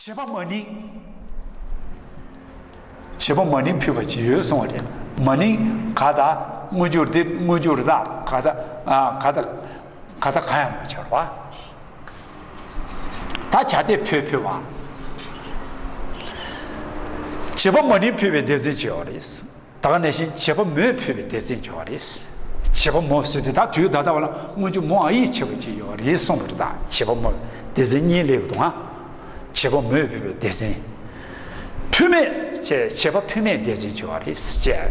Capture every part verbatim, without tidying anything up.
བྱེད་པ་མ་ནིང་། བྱེད་པ་མ་ནིང་ཕུལ་བ་ཅིག་ཡོད་གསུངས་པ་རེད། མ་ནིང་ག་ད་དངོས་འབྱོར་དེ་དངོས་འབྱོར་ད་ག་ད་ཨ་ག་ད་ག་ད་ག་ཡང་མ་འབྱོར་བ། ད་བྱ་དེ་ཕུལ་ཕུལ་བ། བྱེད་པ་མ་ནིང་ཕུལ་བའི་སྡེ་ཚན་ཅིག་ཡོད་རེད། ད་ག་ནང་བཞིན་བྱེད་པ་མོས་ཕུལ་བའི་སྡེ་ཚན་ཅིག་ཡོད་རེད། བྱེད་པ་མོ་ཟེར་དུས་ད་དུས་ད་ལྟ་བ་ལ་དངོས་འབྱོར་མོ་ཨ་ཡིས་བྱས་པ་ཅིག་ཡོད་རེད་གསུངས་པ་རེད། ད་བྱེད་པ་མོ་སྡེ་ཚན་གཉིས་སླེབས་འདུག་ཨ། བྱེད་པ་མོས་ཕུལ་བའི་སྡེ་ཚན། ཕུལ་མེད་ཅེས་བྱེད་པ་ཕུལ་མེད་སྡེ་ཚན་ཅིག་ཡོད་རེད་ཅེས།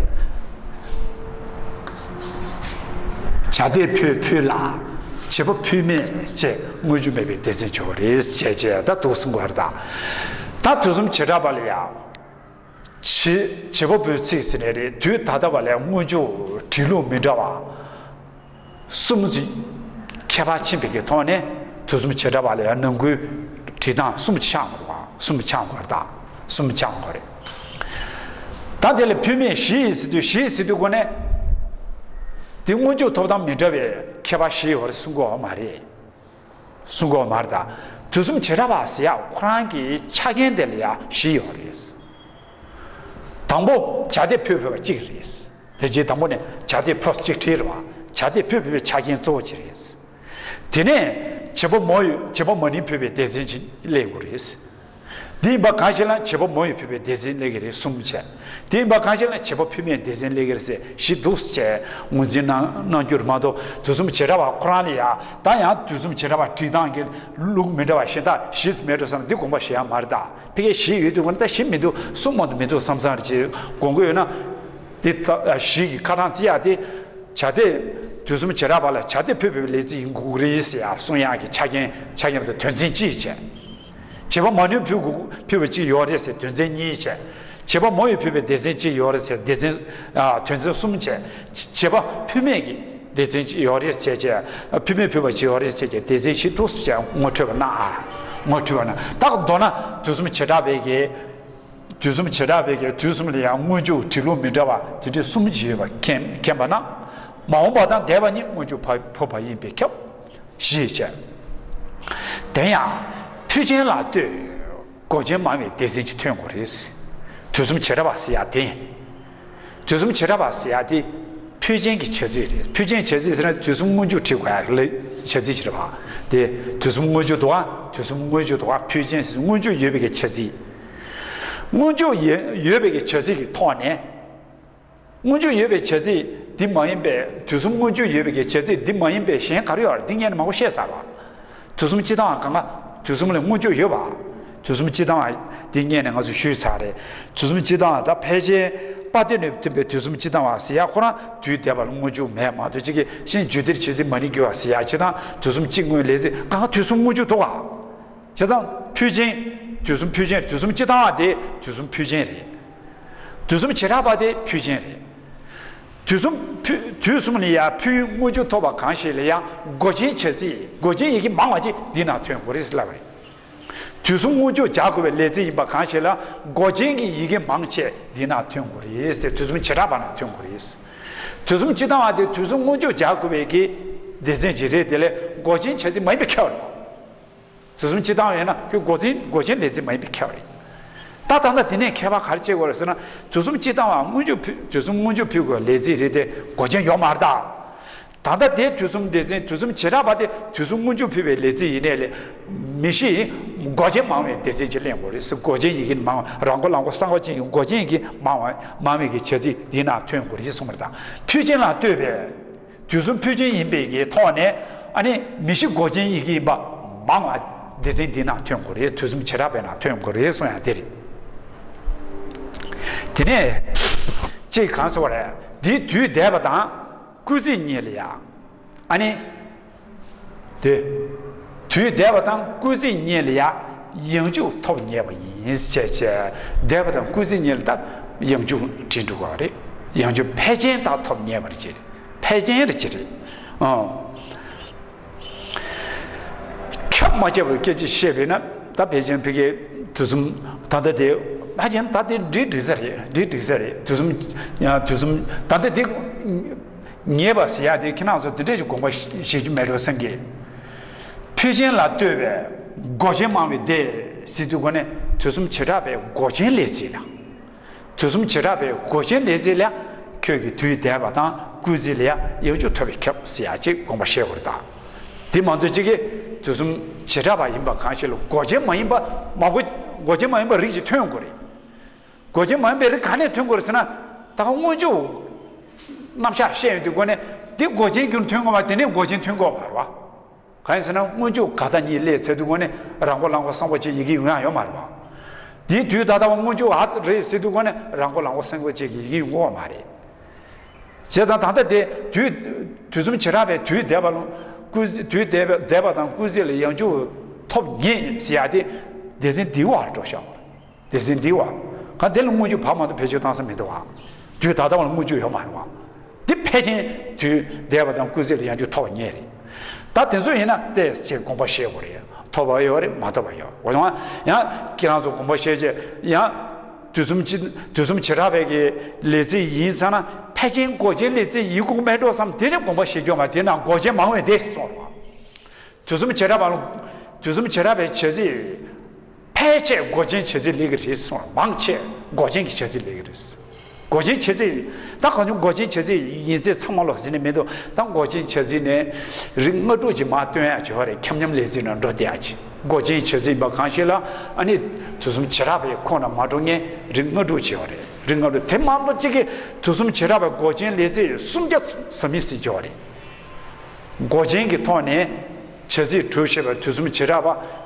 བྱ་དེ་ཕུལ་ཕུལ་ལ། བྱེད་པ་ཕུལ་མེད་ཅེས་དངོས་འབྱོར་མེད་པའི་སྡེ་ཚན་ཅིག་ཡོད་རེད་ཅེས་བྱས་ད་འདུག་གསུང་གི་ཡོད་རེད། ད་ད་དུས་གསུམ་བྱེ་བྲག་པ་ལ་ཡང་། བྱེད་བྱེད་པ་པོའི་ཚིག་ཟེར་ནའི་རེད། དུས་ད་ལྟ་བ་ལ་ཡང་དངོས་འབྱོར་འབྲི་ལུགས་མི་འདྲ་བ། གསུམ་གྱི་ཁྱད་པར་ཕྱིན་པའི་གི་ཐོག་ནས་དུས་གསུམ་བྱེ་བྲག་པ་ལ་ཡང་ནང་ཁུལ་བྲིས་སྟངས་གསུམ་ཆགས་དགོས་པ། གསུམ་ཆགས་དགོས་རེད། ད་གསུམ་ཆགས་དགོས་རེད། ད་དེ་ལ་ཕུལ་མེད་བཞི་ཡིས་ཟེར་དུས་བཞི་ཡིས་ཟེར་དུས་སྒོ་ནས་དེ་དངོས་འབྱོར་ཐོབ་སྟངས་མི་འདྲ་བའི་ཁྱད་པར་བཞི་ཡོད་རེད་གསུང་གི་ཡོད་མ་རེད། གསུང་གི་ཡོད་མ་རེད། ད་དུས་གསུམ་བྱེ་བྲག་པ་ཟེར་ཡག་ཁོ་རང་གི་ཆ་རྐྱེན་དེ་ལ་ཡང་བཞི་ཡོད་རེད། དང་པོ་བྱ་དེ་ཕུལ་ཕུལ་བ་གཅིག་རེད། དེ་རྗེས་དང་པོ་ནས་བྱ་དེ་ཕུལ་གཅིག་ཁྲིད་རེད་བ། བྱ་དེ་ཕུལ་ཕུལ་བའི་ཆ་རྐྱེན་གཙོ་བོ་གཅིག་རེད། དེ་ནས་བྱེད་པ་མོ་ཡོད་བྱེད་པ་མ་ནིང་ཕུལ་བའི་སྡེ་ཚན་གཅིག་སླེབས་དགོས་རེད། དེ་ཡིན་པ་གང་ཞིག་ལ་བྱེད་པ་མོ་ཡོད་ཕུལ་བའི་སྡེ་ཚན་སླེབས་ཀྱི་རེད་གསུམ་བྱས། དེ་ཡིན་པ་གང་ཞིག་ལ་བྱེད་པ་ཕུལ་མེད་སྡེ་ཚན་སླེབས་ཀྱི་རེད་ཟེར་བཞི་འདུག་ཅེས་ངོས་འཛིན་གནང་གནང་རྒྱུར་མ་གཏོགས་དུས་གསུམ་བྱེ་བྲག་པ་ཁོ་རང་ལ་ཡང་ད་ཡང་དུས་གསུམ་བྱེ་བྲག་པ་བྲིས་སྟངས་ཀྱི་ལུགས་མི་འདྲ་བ་གཞན་དག་བཞི་མེད་འགྲོ་བསམ་ན་འདི་དགོངས་པ་བཞེས་ཡག་མ་རེད། ད་ཕ་གིར་བཞི་ཡོད་དུས་ཀྱང་ད་བཞི་མི་འདུག་གསུམ་མ་གཏོགས་མི་འདུག་བསམ་བསམ་རེ་བྱེད་དགོངས་ཀྱི་ཡོད་ན། འདི་ལྟ་བཞི་གི་ཁ་གྲངས་བརྩི་ཡག་དེ། བྱ་དེ། དུས་གསུམ་བྱེ་བྲག་པ་ལ་བྱ་དེ་ཕུལ་བའི་ལས་ཚིག་ཡིན་དགོས་ཀྱི་རེད་ཟེར་ཡག་གསུང་ཡག་གི་ཆ་རྐྱེན་ཆ་རྐྱེན་དང་དོན་ཚན་གཅིག་བྱས། བྱེད་པ་མ་ནིང་ཕུལ་དགོས་ཕུལ་བ་གཅིག་ཡོད་རེད་ཟེར་དོན་ཚན་གཉིས་བྱས། བྱེད་པ་མོ་ཡིས་ཕུལ་བའི་སྡེ་ཚན་གཅིག་ཡོད་རེད་ཟེར་སྡེ་ཚན་ཨ་དོན་ཚན་གསུམ་བྱས། བྱེད་པ་ཕུལ་མེད་ཀྱི་སྡེ་ཚན་གཅིག་ཡོད་རེད་བྱས་བྱས། ཕུལ་མེད་ཕུལ་བ་གཅིག་ཡོད་རེད་བྱས་བྱས་སྡེ་ཚན་བཞི་འདུག་ཟེར་བྱས་ངོ་འཕྲོད་པ་གནང་ཨ། ངོ་འཕྲོད་པ་གནང་། ད་མདོར་ན་དུས་གསུམ་བྱེ་བྲག་པའི་གི་དུས་གསུམ་བྱེ་བྲག་པའི་གི་དུས་གསུམ་ལ་ཡང་དངོས་འབྱོར་བྲིས་ལུགས་མི་འདྲ་བ་དེ་འདྲའི་གསུམ་ཞིག་ཡོད་པ་མཁྱེན་མཁྱེན་པ་ན། མ་འོངས་པ་དང་འདས་པ་གཉིས་དངོས་འབྱོར་ཕ་ཕོ་བ་ཡིན་པས་ཁྱབ། ཞེས་བྱས། དེ་ཡང་ཕུལ་ཅན་ལ་ལྟོས། འགོག་བྱེད་མང་བའི་སྡེ་ཚན་གྱི་ཐོན་དགོས་རེད། དུས་གསུམ་བྱེ་བྲག་པ་ཟེར་ཡག་དེ། དུས་གསུམ་བྱེ་བྲག་པ་ཟེར་ཡག་དེ། ཕུལ་ཅན་གྱི་བྱ་ཚིག་རེད། ཕུལ་ཅན་བྱ་ཚིག་ཟེར་ན་དུས་གསུམ་དངོས་འབྱོར་བྲི་དགོས་ཡག་ལས་བྱ་ཚིག་ཅིག་རེད་བ། དེ་དུས་གསུམ་དངོས་འབྱོར་འདུག་ཨ། དུས་གསུམ་དངོས་འབྱོར་འདུག་ཨ། ཕུལ་ཅན་ཟེར་དངོས་འབྱོར་ཡོད་པའི་གི་བྱ་ཚིག་དངོས་འབྱོར་ཡོད་ཡོད་པའི་གི་བྱ་ཚིག་གི་ཐོག་ནས། དངོས་འབྱོར་ཡོད་པའི་བྱ་ཚིག་འདི་མ་ཡིན་པའི་དུས་གསུམ་དངོས་འབྱོར་ཡོད་པའི་གི་བྱ་ཚིག་འདི་མ་ཡིན་པའི་གཞན་ག་རེ་ཡོད་རེད། འདི་སྔོན་ནས་མང་པོ་བཤད་ཚར་བ། དུས་གསུམ་སྤྱི་དང་བ་གང་ག་དུས་གསུམ་ལ་དངོས་འབྱོར་ཡོད་པ། དུས་གསུམ་སྤྱི་དང་བ་འདི་སྔོན་ནས་ང་ཚོས་ཞུས་ཚར་རེད། དུས་གསུམ་སྤྱི་དང་བ་ད་ཕལ་ཆེར་དཔལ་ལྡན་ནས་ཐོན་པའི་དུས་གསུམ་སྤྱི་དང་བ་ཟེར་ཡག་ཁོ་རང་དུས་འདས་པ་ལ་དངོས་འབྱོར་མེད་མ་གཏོགས་ཅིག་གི་ཤིང་རྒྱུ་དེར་བྱེད་ཚིག་མ་ནིང་རྒྱུ་བ་ཟེར་ཡག་སྤྱི་དང་དུས་གསུམ་སྤྱི་དངོས་ལས་ཚིག་གང་ག་དུས་གསུམ་དངོས་འབྱོར་འདུག་ག་བྱས་ཙང་ཕུལ་ཅན། དུས་གསུམ་ཕུལ་ཅན། དུས་གསུམ་སྤྱི་དང་བ་དེ་དུས་གསུམ་ཕུལ་ཅན་རེད། དུས་གསུམ་བྱེ་བྲག་པ་དེ་ཕུལ་ཅན་རེད། དུས་གསུམ་ཕུལ་དུས་གསུམ་ལ་ཡང་ཕུལ་དངོས་འབྱོར་ཐོབ་པ་གང་ཞིག་ལ་ཡང་འགོག་བྱེད་བྱ་ཚིག་འགོག་བྱེད་ཡི་གེ་མང་བ་ཅིག་འདི་ན་ཐོན་དགོས་རེད་ཟེར་ལབ་པ་རེད། དུས་གསུམ་དངོས་འབྱོར་སྦྱར་དགོས་པའི་ལས་ཚིག་ཡིན་པ་གང་ཞིག་ལ་འགོག་བྱེད་ཀྱི་ཡི་གེ་མང་ཆེ་འདི་ན་ཐོན་དགོས་རེད་ཟེར། དུས་གསུམ་བྱེ་བྲག་པ་ན་ཐོན་དགོས་རེད། དུས་གསུམ་སྤྱི་དང་བ་དེ་དུས་གསུམ་དངོས་འབྱོར་སྦྱར་དགོས་པའི་གི་སྡེ་ཚན་ཅིག་རེད། དེ་ལས་འགོག་བྱེད་བྱ་ཚིག་མ་ཡིན་པའི་ཁྱབ་རེད། དུས་གསུམ་སྤྱི་དང་བ་ཡིན་ན་ཁྱོད་འགོག་བྱེད་འགོག་བྱེད་ལས་ཚིག་མ་ཡིན་པའི་ཁྱབ་རེད། ད་ད་ལྟ་འདི་ནས་ཁྱད་པར་ག་རེ་བྱེད་དགོས་རེད་ཟེར་ན། དུས་གསུམ་སྤྱི་དང་བ་དངོས་འབྱོར་ཕུལ་དུས་གསུམ་དངོས་འབྱོར་ཕུལ་དགོས་ལས་ཚིག་རེད་དེ་འགོག་བྱེད་ཡོད་མ་རེད་ད། ད་ལྟ་དེ་དུས་གསུམ་སྡེ་ཚན་དུས་གསུམ་བྱེ་བྲག་པ་དེ་དུས་གསུམ་དངོས་འབྱོར་ཕུལ་བའི་ལས་ཚིག་ཡིན་ནའི་ལས་མི་ཤེས་འགོག་བྱེད་མང་བའི་སྡེ་ཚན་ཅིག་ལེན་དགོས་རེད་ཟེར། འགོག་བྱེད་ཡི་གེ་མང་བ་རང་མགོ་ལག་མགོ་གསར་བ་ཅན་གྱི་འགོག་བྱེད་ཡི་གེ་མང་བ་མང་བའི་གི་བྱ་ཚིག་འདི་ན་ཐོན་དགོས་རེད་གསུངས་པ་རེད་ད། ཕུལ་ཅན་ལ་ལྟོས་པས། དུས་གསུམ་ཕུལ་ཅན་ཡིན་པའི་གི་ཐོག་ནས་ཨ་ནི་མི་ཤེས་འགོག་བྱེད་ཡི་གེ་ཡིན་པ་མང་བ་སྡེ་ཚན་འདི་ན་ཐོན་དགོས་རེད། དུས་གསུམ་བྱེ་བྲག་པའི་ནང་ཐོན་དགོས་རེད་གསུང་ཡག་དེ་རེད། དེ་ནས་གཅིག་གང་ཟེར་བ་རེད། འདིའི་དུས་འདས་པ་དང་སྐུལ་ཚིག་གཉིས་ལ་ཡང་ཨ་ནི། དེ། དུས་འདས་པ་དང་སྐུལ་ཚིག་གཉིས་ལ་ཡང་ཡང་འཇུག་ཐོབ་ཉེ་བ་ཡིན་ཞེས་བྱས། འདས་པ་དང་སྐུལ་ཚིག་གཉིས་ལ་ད་ཡང་འཇུག་བྲིས་འགྲོ་གི་རེད། ཡང་འཇུག་ཕལ་ཆེན་དག་ཐོབ་ཉེ་བ་རེད། ཕལ་ཆེན་རེད་ཅེས་རེད། ཨང་། ཁྱབ་མ་ཁྱབ་པའི་སྐད་ཆ་བཤད་པས་ན་ད་ཕལ་ཆེན་ཕ་གིའི་དུས་གསུམ་ད་ལྟ་དེ་ཕལ་ཆེན་ད་དེ་འགྲིག་འགྲིག་ས་རེད། འགྲིག་འགྲིག་ས་རེད། དུས་གསུམ་ཡང་དུས་གསུམ་ད་ལྟ་དེ། ཉེ་བ་ཟེར་ཡག་དེ་ཁྱེད་རང་ཚོ་དེ་འདྲ་ཞིག་དགོངས་པ་བཞེས་རྒྱུ་མེད་འགྲོ་བསམ་གི། ཕུལ་ཅན་ལ་ལྟོས་པས་ མགོ་ཅན་མང་བའི་སྡེ་ཟེར་དུས་གོ་ནས་དུས་གསུམ་བྱེ་བྲག་པའི་མགོ་ཅན་ལས་ཚིག་ལ། དུས་གསུམ་བྱེ་བྲག་པའི་མགོ་ཅན་ལས་ཚིག་ལ། ཁྱོད་ཀྱིས་དུས་འདས་པ་དང་སྐུལ་ཚིག་ལ་ཡང་ཡང་བསྐྱར་ཐོབ་པས་ཁྱབ་ཟེར་ཡ་ཅིག་དགོངས་པ་བཞེས་དགོས་རེད་ད། དེ་མ་གཏོགས་གཅིག་གིས་དུས་གསུམ་བྱེ་བྲག་པ་ཡིན་པ་གང་ཞིག་ལ་མགོ་ཅན་མ་ཡིན་པ་མ་མགོ་མགོ་ཅན་མ་ཡིན་པ་རིགས་ཅིག་ཐོན་དགོས་རེད། མགོ་ཅན་མ་ཡིན་པའི་རིགས་ག་ནས་ཐོན་དགོས་རེད་ཟེར་ན། ད་ག་སྔོན་འཇུག་རྣམ་གཞག་བཤད་ཡོང་དུས་སྒོ་ནས་འདི་མགོ་ཅན་རྒྱུར་ཐོན་དགོས་པ་དེ་ནས་མགོ་ཅན་ཐོན་དགོས་པ་རེད་བ། གང་ཡིན་ཟེར་ན་སྔོན་འཇུག་ག་དང་གཉིས་སླེབས་ཚར་དུས་སྒོ་ནས་རང་མགོ་ལ་མགོ་སེང་པོ་ཅན་ཡི་གེ་ཡོང་ཡ་ཡོད་མ་རེད་བ། དེའི་དུས་ད་ལྟ་བ་སྔོན་འཇུག་ཨ་རེད་ཟེར་དུས་སྒོ་ནས་རང་མགོ་ལ་མགོ་སེང་པོ་ཅན་གྱི་ཡི་གེ་ཡོང་གི་ཡོད་མ་རེད། བྱས་ཙང་ད་ལྟ་དེ་དུས་དུས་གསུམ་བྱེ་བྲག་པའི་དུས་འདས་པ་ལ་སྐུལ་དུས་འདས་པའི་འདས་པ་དང་སྐུལ་ཚིག་ལ་ཡང་འཇུག་ཐོབ་ངེས་ཟེར་ཡ་དེ་སྡེ་ཚན་འདིའི་བར་འགྲོ་ཤག་སྡེ་ཚན་འདིའི་བར་ག་དེ་ལ་སྔོན་འཇུག་བབ་མ་གཏོགས་བེད་སྤྱོད་བཏང་ས་མི་འདུག་བ། དུས་ད་ལྟ་བ་ལ་སྔོན་འཇུག་ཡོད་མ་རེད་བ། འདི་ཕལ་ཆེར་དུས་འདས་པ་དང་སྐུལ་ཚིག་ལ་ཡང་འཇུག་ཐོབ་པ་ངེས་རེད། ད་དེ་ཚོ་ཡིན་ན་ཏོག་ཙམ་དགོངས་པ་བཞེས་དགོས་རེད། ཐོབ་པ་ཡོད་རེད་མ་ཐོབ་པ་ཡོད། འོ་ཡང་ཡང་ཁྱེད་རང་ཚོ་དགོངས་པ་བཞེས་བྱས་ཡང་། དུས་གསུམ་སྤྱི་དུས་གསུམ་བྱེ་བྲག་པའི་གི་ལས་ཚིག་ཡིན་ཙང་ན་ཕལ་ཆེར་མགོ་ཅན་ལས་ཚིག་ཡིན་དགོས་མེད་འགྲོ་བསམ་དེ་ནས་དགོངས་པ་བཞེས་རྒྱུ་མ་དེ་ན་མགོ་ཅན་མང་བས་དེ་གསུངས་པ། དུས་གསུམ་བྱེ་བྲག་པ་ལ་དུས་གསུམ་བྱེ་བྲག་པའི་བྱེད་ཚིག་ཕལ་ཆེར་མགོ་ཅན་བྱེད་ཚིག་ལས་ཀྱི་རེད་གསུངས། མང་ཆེ་མགོ་ཅན་གྱི་བྱེད་ཚིག་ལས་ཀྱི་རེད། མགོ་ཅན་བྱེད་ཚིག་ད་གང་བྱུང་མགོ་ཅན་བྱེད་ཚིག་ཡིན་ཚེ་ཚང་མ་ལོག་ཟིན་ནས་མི་འདུག་ད་མགོ་ཅན་བྱེད་ཚིག་ནས་རིགས་ལྔ་དྲུག་ཅིག་མར་སྟོན་ཡ་བྱེད་པ་རེད། ཁྱབ་མཉམ་ལས་ཚིག་ནང་འགྲོ་བསྡད་ཡ་ཅིག་མགོ་ཅན་བྱེད་ཚིག་ཡིན་པ་གང་ཞིག་ལ་ཨ་ནི་དུས་གསུམ་བྱེ་བྲག་པའི་ཁོངས་ན་མ་འགྲོ་མཁན་རིགས་ལྔ་དྲུག་བྱེད་པ་རེད། རིགས་ལྔ་དྲུག་དེ་མ་གཏོགས་གཅིག་གིས་དུས་གསུམ་བྱེ་བྲག་པའི་མགོ་ཅན་ལས་ཚིག་སུམ་བརྒྱ་ཟིན་མི་སྲིད་ཀྱི་ཡོད་རེད། མགོ་ཅན་གྱི་ཐོག་ནས་བྱེད་ཚིག་གྲུབ་བྱེད་པའི་དུས་གསུམ་བྱེ་བྲག་པ།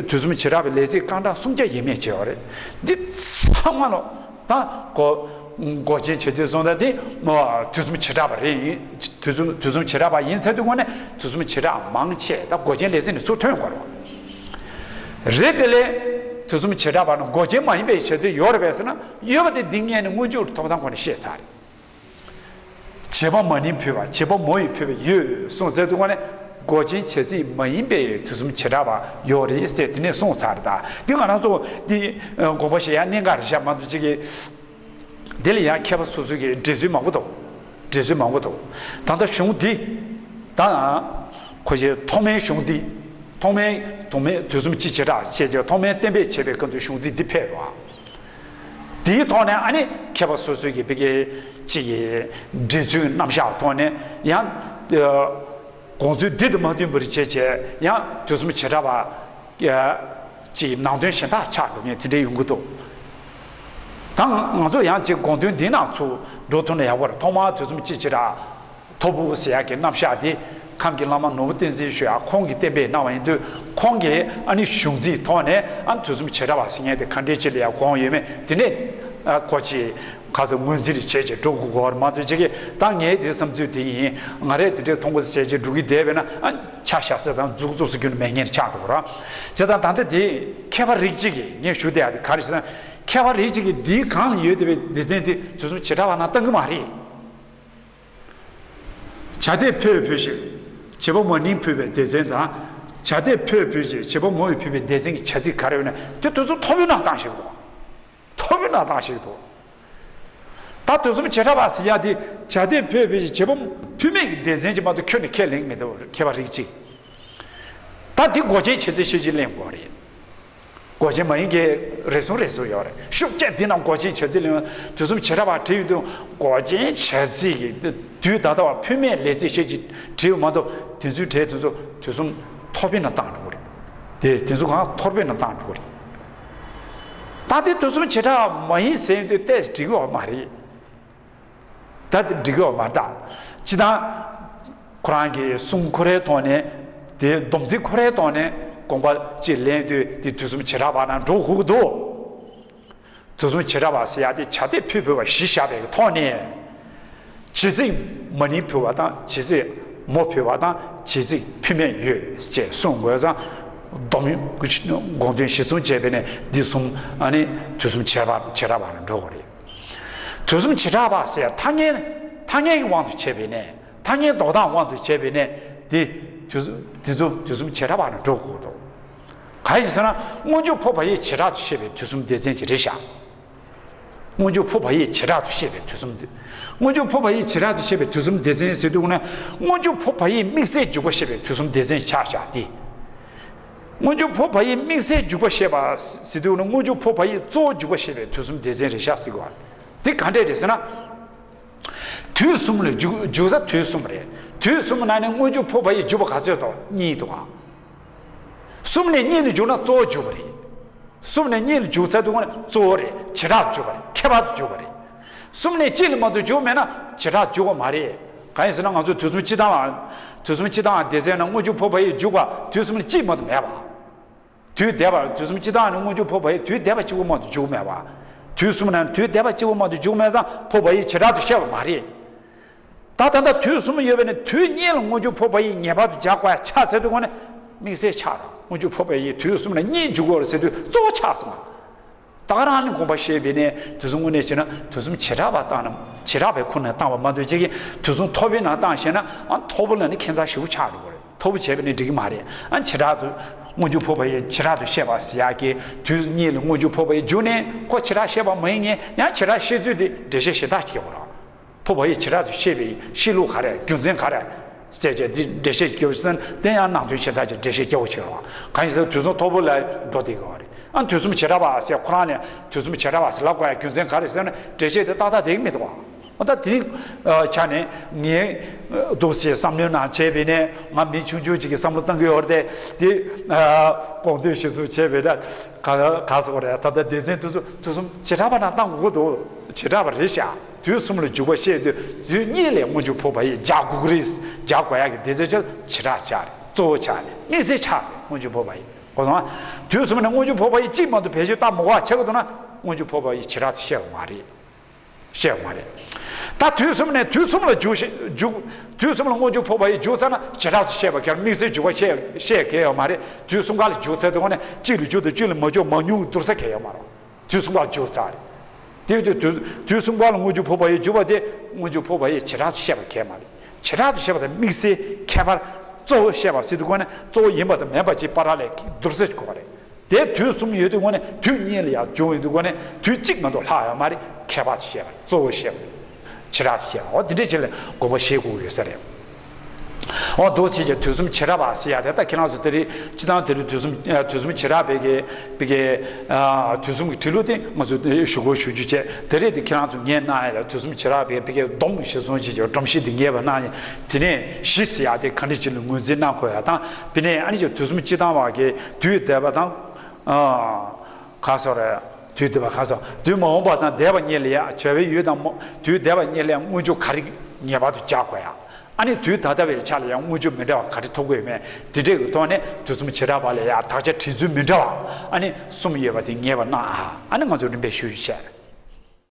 དུས་གསུམ་བྱེ་བྲག་པའི་ལས་ཚིག་རྐང་གྲངས་སུམ་བརྒྱ་ཡས་མས་བྱས་པ་རེད། འདི་ཚང་མ་ལོ་ད་གོ་མགོ་ཅན་བྱེད་ཚིག་སོང་ད་འདི་དུས་གསུམ་བྱེ་བྲག་པ་རེད། ཡིན་དུས་གསུམ་དུས་གསུམ་བྱེ་བྲག་པ་ཡིན་ཚར་དུས་སྔོན་ནས་དུས་གསུམ་བྱེ་བྲག་མང་ཆེ་ད་མགོ་ཅན་ལས་ཚིག་ནས་ཚུར་ཐོན་དགོས་རེད། རེད་དེ་ལས་དུས་གསུམ་བྱེ་བྲག་པ་ནི་མགོ་ཅན་མ་ཡིན་པའི་བྱེད་ཚིག་ཡོད་རེད་པས་ཟེར་ན་ཡོད་པ་དེ་འདི་སྔོན་ནས་སྔོན་འཇུག་ཐོབ་ཐང་ཁོ་ནས་བཤད་ཚར་རེད། བྱེད་པ་མ་ནིང་འཕུལ་བ་བྱེད་པ་མོ་ཡིས་འཕུལ་བ་ཡོད་གསུངས་ཚར་དུས་སྔོན་ནས་མགོ་ཅན་བྱེད་ཚིག་མ་ཡིན་པའི་དུས་གསུམ་བྱེ་བྲག་པ་ཡོད་རེད་ཟེར་དེ་ནས་གསུངས་ཚར་རེད། ད་འདི་ང་རང་ཚོ་འདི་དགོངས་པ་བཞེས་ཡ་གནད་འགག་རེད་ཤག་མ་གཏོགས་གཅིག་གིས། དེ་ལ་ཡང་མཁས་པ་སོ་སོ་གི་འགྲེལ་ཚུལ་མང་པོ་འདུག་འགྲེལ་ཚུལ་མང་པོ་འདུག་ད་ལྟ་གཞུང་འདི་ད་ཁོ་ཞེས་ཐོག་མའི་གཞུང་འདི་ཐོག་མའི་ཐོག་མའི་དུས་གསུམ་སྤྱི་བྱེ་བྲག་ཞེས་བྱ་ཐོག་མའི་གཏན་འབེབས་བྱས་པའི་སྐབས་དུ་གཞུང་ཚིག་འདི་ཕེབས་པ། དེའི་ཐོག་ནས་ཨ་ནི་མཁས་པ་སོ་སོའི་གི་བི་ཀའི་གཅིག་གི་འགྲེལ་ཚུལ་རྣམ་གཞག་ཐོག་ནས་ཡང་དགོངས་ཚུལ་འདི་དང་མ་མཐུན་པར་བྱས་བྱས་ཡང་དུས་གསུམ་བྱེ་བྲག་པ། ཅིག་ནང་དོན་གཞན་དག་ཆགས་འགྲོ་མཁན་དེ་འདྲའི་ཡོང་གི་འདུག་ད་ང་ཚོ་ཡང་ཅིག་དགོངས་དོན་འདི་ནང་ཚུར་འགྲོ་ཐུབ་ན་ཡག་པོ་རེད། ཐོག་མར་དུས་གསུམ་སྤྱི་བྱེ་བྲག་ཐོར་བུ་ཟེར་ཡག་གི་རྣམ་གཞག་དེ་ཁམས་ཀྱི་བླ་མ་ནོར་བུ་བསྟན་འཛིན་ཞུ་ཡག་ཁོང་གིས་གཏན་འབེབས་གནང་བ་ཡིན་དུས་ཁོང་གིས་ཨ་ནི་གཞུང་ཚིག་ཐོག་ནས་ཨ་ནི་དུས་གསུམ་བྱེ་བྲག་པ་ཟེར་མཁན་དེ་ག་འདྲའི་ཆེད་ལ་ཡང་དགོངས་ཡོད་མེད་དེ་ནས་ཨ་ཁོ་ཅིག་ག་ཚོད་ངོས་འཛིན་བྱས་བྱས་འགྲོ་དགོས་ཀྱི་ཡོད་རེད། མ་གཏོགས་ཅིག་གིས་ད་ངའི་དེ་བསམ་ཚུལ་དེ་ཡིན། ང་རས་དེ་འདྲའི་མཐོང་གོ་བྱས་བྱས་འགྲོ་གི་བསྡད་པས་ན་ཨ་ཆ་བཞག་ས་དང་མཛུབ་བཙུགས་སུ་རྒྱུན་མེད་ངེས་ཆགས་འགྲོ་གི་རེད། བྱས་ཙང་ད་ལྟ་དེ་མཁས་པ་རིགས་གཅིག་གིས་ངས་ཞུ་བསྡད་ཡག་དེ་ག་རེ་ཟེར་ན་མཁས་པ་རིགས་གཅིག་གིས་འདིའི་སྒང་ལ་ཡོད་བསྡད་པའི་སྡེ་ཚན་དེ་དུས་གསུམ་བྱེ་བྲག་པ་ནང་བཏང་གི་མ་རེད། བྱ་དེ་འཕོས་འཕོས་ཤིང་བྱེད་པ་མ་ནིང་འཕུལ་བའི་སྡེ་ཚན་དང་། བྱ་དེ་འཕོས་འཕོས་ཤིང་བྱེད་པ་མོ་ཡིས་འཕུལ་བའི་སྡེ་ཚན་གྱི་བྱ་ཚིག་ག་རེ་ཡོད་ན་དེ་དུས་གསུམ་ཐོར་བུའི་ནང་བཏང་ཞིག་འདུག་ཐོར་བུའི་ནང་བཏང་ཞིག་འདུག་ད་དུས་གསུམ་བྱེ་བྲག་པ་ཟེར་ཡག་དེ་བྱ་དེ་འཕོས་འཕོས་ཤིང་བྱེད་པ་འཕུལ་མེད་ཀྱི་སྡེ་ཚན་གྱི་མ་གཏོགས་ཁྱོན་ནས་ཁས་ལེན་མི་འདུག་མཁས་པ་རིགས་གཅིག་ད་འདི་མགོ་ཅན་བྱེད་ཚིག་ཤེས་ཀྱི་གླེང་དགོས་རེད། མགོ་ཅན་མ་ཡིན་གྱི་རེ་ཟུང་རེ་ཟུང་ཡོད་རེད། ཤུགས་རྐྱེན་འདི་རྣམས་མགོ་ཅན་བྱེད་ཚིག་ལ་དུས་གསུམ་བྱེ་བྲག་པ་བྲིས་ཡོད་དུས་མགོ་ཅན་བྱེད་ཚིག་གི་དུས་ད་ལྟ་བ་འཕུལ་མེད་ལས་ཚིག་ཤེས་ཀྱི་བྲིས་ཡོད་མ་གཏོགས་དེ་ཚོའི་གྲས་དེ་ཚོ་དུས་གསུམ་ཐོར་བུའི་ནང་བཏང་འགྲོ་གི་རེད། དེ་དེ་ཚོ་གང་ཐོར་བུའི་ནང་བཏང་འགྲོ་གི་རེད། ད་དེ་དུས་གསུམ་བྱེ་བྲག་མ་ཡིན་ཟེར་ཡོང་དུས་ཏོག་ཙམ་འགྲིག་གི་ཡོད་མ་རེད། ད་དེ་འགྲིག་གི་ཡོད་མ་རེད་ད། སྤྱིར་བཏང་ཁོ་རང་གི་གསུང་ཁོ་རའི་ཐོག་ནས་དེ་སྡོམ་ཚིག་ཁོ་རའི་ཐོག་ནས་དགོངས་པ་ཅིག་ལེན་དུས་དེ་དུས་གསུམ་བྱེ་བྲག་པ་ནང་འགྲོ་དགོས་ཀྱི་འདུག་དུས་གསུམ་བྱེ་བྲག་པ་ཟེར་ཡག་དེ་བྱ་དེ་འཕུལ་འཕུལ་བ་གཞི་བཞག་པའི་ཐོག་ནས། བྱེད་ཚིག་མ་ནིང་འཕུལ་བ་དང་བྱེད་ཚིག་མོ་འཕུལ་བ་དང་བྱེད་ཚིག་འཕུལ་མེད་ཡོད་ཅེས་གསུངས་དགོས་ཙང་། སྡོམ་དགོངས་དོན་གཞི་བཟུང་བྱས་པས་ནས་འདི་གསུམ་ཨ་ནི་དུས་གསུམ་བྱེ་བྲག་བྱེ་བྲག་པ་ལ་འགྲོ་དགོས་རེད། དུས་གསུམ་བྱེ་བྲག་པ་ཟེར་ཐ་སྙད་ཐ་སྙད་ཀྱི་དབང་དུ་བྱས་པས་ནས་ཐ་སྙད་འདོགས་སྟངས་དབང་དུ་བྱས་པས་ནས་འདི་དུས་གསུམ་དུས་གསུམ་དུས་གསུམ་བྱེ་བྲག་པ་ལ་འགྲོ་དགོས་འདུག་གང་ཡིན་ཟེར་ན་སྔོན་འཇུག་ཕོ་བ་ཡིས་བྱེ་བྲག་ཏུ་བཤད་པའི་དུས་གསུམ་སྡེ་ཚན་གྱི་རེད་བཞག་སྔོན་འཇུག་ཕོ་བ་ཡིས་བྱེ་བྲག་ཏུ་བཤད་པའི་དུས་གསུམ་སྡེ། སྔོན་འཇུག་ཕོ་བ་ཡིས་བྱེ་བྲག་ཏུ་བཤད་པའི་དུས་གསུམ་སྡེ་ཚན་ཟེར་དུས་ན་སྔོན་འཇུག་ཕོ་བ་ཡིས་དམིགས་བསལ་འཇུག་པ་བཤད་པའི་དུས་གསུམ་སྡེ་ཚན་ཆགས་བཞག་སྟེ། སྔོན་འཇུག་འཕོ་བ་ཡི་དམིགས་བསལ་འཇུག་པ་བཤད་པ་ཟེར་དུས་ནི། སྔོན་འཇུག་འཕོ་བ་ཡི་གཙོ་བོ་འཇུག་པ་བཤད་པའི་དུས་གསུམ་སྡེ་ཚན་རེ་བཞག་ཟེར་གོ། དེ་ག་འདྲས་རེད་ཟེར་ན། དུས་གསུམ་ལ་འཇུག་འཇུག་ས་དུས་གསུམ་རེད། དུས་གསུམ་ནང་ནས་སྔོན་འཇུག་འཕོ་བ་ཡི་འཇུག་པ་ག་ཚོད་དང་གཉིས་འདུག་ག་གསུམ་ནས་གཉིས་ལ་འཇུག་ན་གཙོ་བོ་འཇུག་པ་རེད། གསུམ་ནས་གཉིས་ལ་འཇུག་ཚར་དུས་ནི་གཙོ་བོ་རེད། བྱེ་བྲག་ཏུ་འཇུག་པ་རེད། ཁྱད་པར་དུ་འཇུག་པ་རེད། གསུམ་ནས་གཅིག་ལ་མ་གཏོགས་འཇུག་མེད་ན་བྱེ་བྲག་ཏུ་འཇུག་པ་མ་རེད། གང་ཡིན་ཟེར་ན། ང་ཚོ་དུས་གསུམ་སྤྱི་དང་བ། དུས་གསུམ་སྤྱི་དང་བ་སྡེ་ཚན་ནང་སྔོན་འཇུག་འཕོ་བ་ཡི་འཇུག་པ་དུས་གསུམ་ལ་གཅིག་མ་གཏོགས་མེད་པ། དུས་འདས་པ། དུས་གསུམ་སྤྱི་དང་བ་ནི་སྔོན་འཇུག་འཕོ་བ་ཡི་དུས་འདས་པ་གཅིག་པོ་མ་གཏོགས་འཇུག་མེད་པ། དུས་གསུམ་ན་དུས་འདས་པ་གཅིག་པོ་མ་གཏོགས་འཇུག་མེད་ཙང་འཕོ་བ་ཡི་བྱེ་བྲག་ཏུ་བཤད་པ་མ་རེད། ད་ད་ལྟ་དུས་གསུམ་ཡོད་པས་ནི་དུས་གཉིས་ལ་སྔོན་འཇུག་འཕོ་བ་ཡི་ངེས་པར་དུ་སྦྱར་དགོས་ཡ་ཆགས་ཚར་དུས་ནི་དམིགས་བསལ་ཆགས་དང་། སྔོན་འཇུག་འཕོ་བ་ཡི་དུས་གསུམ་ལ་གཉིས་འཇུག་དགོས་རེད་ཟེར་དུས་གཙོ་བོ་ཆགས་སོང་། ད་ག་རང་ནི་དགོངས་པ་བཞེས་པས་ནི། དུས་གསུམ་དངོས་གནས་བྱས་ན་དུས་གསུམ་བྱེ་བྲག་པ་བཏང་ན། བྱེ་བྲག་པའི་ཁོངས་ནས་བཏང་བ་མ་གཏོགས། གཅིག་གིས་དུས་གསུམ་མཐོ་པོའི་ནང་བཏང་བྱས་ན། ཨ། མཐོ་པོ་ལ་ནི་ཁྱད་མཚར་ཞེ་པོ་ཆགས་འགྲོ་གི་རེད། མཐོ་པོ་བྱས་པས་ནི་འགྲིག་གི་མ་རེད། ཨ། བྱེ་བྲག་ཏུ་སྔོན་འཇུག་འཕོ་བ་ཡི་བྱེ་བྲག་ཏུ་བཤད་པ་ཟེར་ཡག་གི། དུས་གཉིས་ལ་སྔོན་འཇུག་འཕོ་བ་ཡི་འཇུག་ནས་ཁོ་བྱེ་བྲག་བཤད་པ་མ་ཡིན་ངེས། ཡང་བྱེ་བྲག་བཤད་ཚུལ་དེ་འགྲེལ་བཤད་གཞན་དག་ཅིག་ཡོད་རེད། འཕོ་བ་ཡི་བྱེ་བྲག་ཏུ་བཤད་པའི་བཤད་ལུགས་ག་རེ། རྒྱུ་མཚན་ག་རེ་བྱས་བྱས་དེ་འགྲེལ་བཤད་རྒྱག་ཟིན། དེ་ཡང་ནང་དོན་གཞན་དག་ཅིག་འགྲེལ་བཤད་རྒྱག་དགོས་ཆེ་བ། གང་ཡིན་ཟེར་ན་དུས་གསུམ་མཐོ་པོ་ལ་འགྲོ་བསྡད་ཀྱི་ཡོད་རེད། ཨ། དུས་གསུམ་བྱེ་བྲག་པ་ཟེར་ཁོ་རང་ནས་དུས་གསུམ་བྱེ་བྲག་པ་ཟེར་ལབ་དགོས་ཡ་རྒྱུ་མཚན་ག་རེ་ཟེར་ན། འགྲེལ་བཤད་དེ་ཏག་ཏག་བསྡད་ཀྱི་མི་འདུག་བ། ཨ། ད་དེ་རིང་ཆ་ནས་ངས་འདུག་སེ་བསམ་བློའི་ནང་བྱས་པས་ནས། ང་མི་ཆུང་ཆུང་ཅིག་གིས་བསམ་བློ་བཏང་གི་ཡོད་རེད་དེ། དེ་གོང་དུ་ཞུས་སོང་བྱས་པས་ན། ག་ག་སོགས་རེད། ད་ལྟ་སྡེ་ཚན་དེ་ཚོ་དུས་གསུམ་བྱེ་བྲག་པ་ནང་བཏང་དགོས་འདུག་བྱེ་བྲག་པ་རེད་ཤག་དུས་གསུམ་ལ་འཇུག་པ་བཤད་དུས་དུས་གཉིས་ལས་སྔོན་འཇུག་འཕོ་བ་ཡི་སྦྱར་དགོས་ཀྱི་རེད། སྦྱར་དགོས་ཡག་གི་དེ་ཚོ་ཆ་བྱེ་བྲག་ཆགས་རེད། གཙོ་བོ་ཆགས་རེད། དམིགས་བསལ་ཆགས་རེད། སྔོན་འཇུག་འཕོ་བ་ཡི། གོ་སོང་ཨ། དུས་གསུམ་ནས་སྔོན་འཇུག་འཕོ་བ་ཡི་གཅིག་མ་གཏོགས་བེད་སྤྱོད་བཏང་མི་དགོས་པ་བྱེད་དགོས་འདུག་ན། སྔོན་འཇུག་འཕོ་བ་ཡི་བྱེ་བྲག་ཏུ་བཤད་པ་མ་རེད། བཤད་པ་མ་རེད། ད་དུས་གསུམ་ནས་དུས་གསུམ་ལ་འཇུག་ཤེས་འཇུག་དུས་གསུམ་ལ་སྔོན་འཇུག་འཕོ་བ་ཡི་འཇུག་ཚར་ན་བྱེ་བྲག་ཏུ་བཤད་པ་གལ། དམིགས་བསལ་འཇུག་པ་བཤད་བཤད་གལ་ཡོད་མ་རེད། དུས་གསུམ་ཀ་ལ་འཇུག་ཚར་དུས་ནས་གཅིག་ལ་འཇུག་དང་གཅིག་ལ་མ་འཇུག་མང་ཉུང་གི་བསྡུར་ས་གལ་ཡོད་མ་རེད། དུས་གསུམ་ཀ་ལ་འཇུག་ཚར་རེད། དེ་དུས་དུས་དུས་གསུམ་ཀ་ལ་སྔོན་འཇུག་འཕོ་བ་ཡི་འཇུག་པ་དེ་སྔོན་འཇུག་འཕོ་བ་ཡི་བྱེ་བྲག་ཏུ་བཤད་པ་གལ་མ་རེད། བྱེ་བྲག་ཏུ་བཤད་པ་དང་དམིགས་བསལ་ཁྱད་པར། གཙོ་བོ་བཤད་པ་ཟེར་དུས་ནས་གཙོ་བོ་ཡིན་པ་དང་མིན་པ་ཅིག་བར་ལ་བསྡུར་ས་དགོས་པ་རེད། དེ་དུས་གསུམ་ཡོད་དུས་ནས་དུས་གཉིས་ལ་ཡང་འཇུག་ཡོད་དུས་ནས་དུས་གཅིག་མ་གཏོགས་ལྷག་ཡོད་མ་རེད། ཁྱད་པར་དུ་བཤད་པ། གཙོ་བོ་བཤད་པ། བྱེ་བྲག་ཏུ་བཤད་པ། འོ་དེ་འདྲས་ཅིག་ལ་དགོངས་པ་བཞེས་དགོས་ཡོད་ས་རེད། འོ་འདུག་བྱས་ཀྱི་དུས་གསུམ་བྱེ་བྲག་པ་ཟེར་ཡ་དེ། ད་ཁྱེད་རང་ཚོ་དེ་རིང་སྤྱི་བཏང་དེ་རིང་དུས་གསུམ་དུས་གསུམ་བྱེ་བྲག་པའི་གི་པའི་གི་དུས་གསུམ་གྱི་འབྲི་ལུགས་དེ་ང་ཚོས་ཞུ་དགོས་ཞུ་རྒྱུ་བྱས། དེ་རིང་དེ་ཁྱེད་རང་ཚོ་ངས་གནང་ཡ་ལ་དུས་གསུམ་བྱེ་བྲག་པའི་པའི་གི་སྡོམ་གཞིར་བཟུང་བྱས་ཀྱི་སྒྲོམ་གཞི་འདི་ངས་ཕར་གནང་ཡིན། དེ་ནས་གཞི་ཟེར་ཡ་དེ་ག་འདྲ་ཅིག་ལ་ངོས་འཛིན་གནང་དགོས་ཡ་དང་། དེ་ནས་ཨ་ནི་ཅིག་དུས་གསུམ་སྤྱི་བཏང་བ་གི་དུས་འདས་པ་དང་། ཨ། ག་སོགས་རེད། དུས་འདས་པ་ག་སོགས། དུས་མ་འོངས་པ་དང་འདས་པ་གཉིས་ལ་ཡང་བྱ་བའི་ཡུལ་དང་། དུས་འདས་པ་གཉིས་ལ་ཡང་སྔོན་འཇུག་ག་རེ་ངེས་པར་དུ་སྦྱར་དགོས་ཡ། ཨ་ནི་དུས་ད་ལྟ་བའི་ཆ་ལ་ཡང་སྔོན་འཇུག་མི་འདྲ་བ་ག་རེ་ཐོབ་དགོས་མེད། དེ་འདྲའི་གི་ཐོག་ནས་དུས་གསུམ་བྱེ་བྲག་པ་ལ་ཡང་དག་ཆ་འབྲི་ཚུལ་མི་འདྲ་བ་ཨ་ནི་གསུམ་ཡོད་པ་དེ་ངེས་པར་གནང་ཨ། ཨ་ནི་ང་ཚོས་རིམ་པས་ཞུ་ཞུ་བྱས།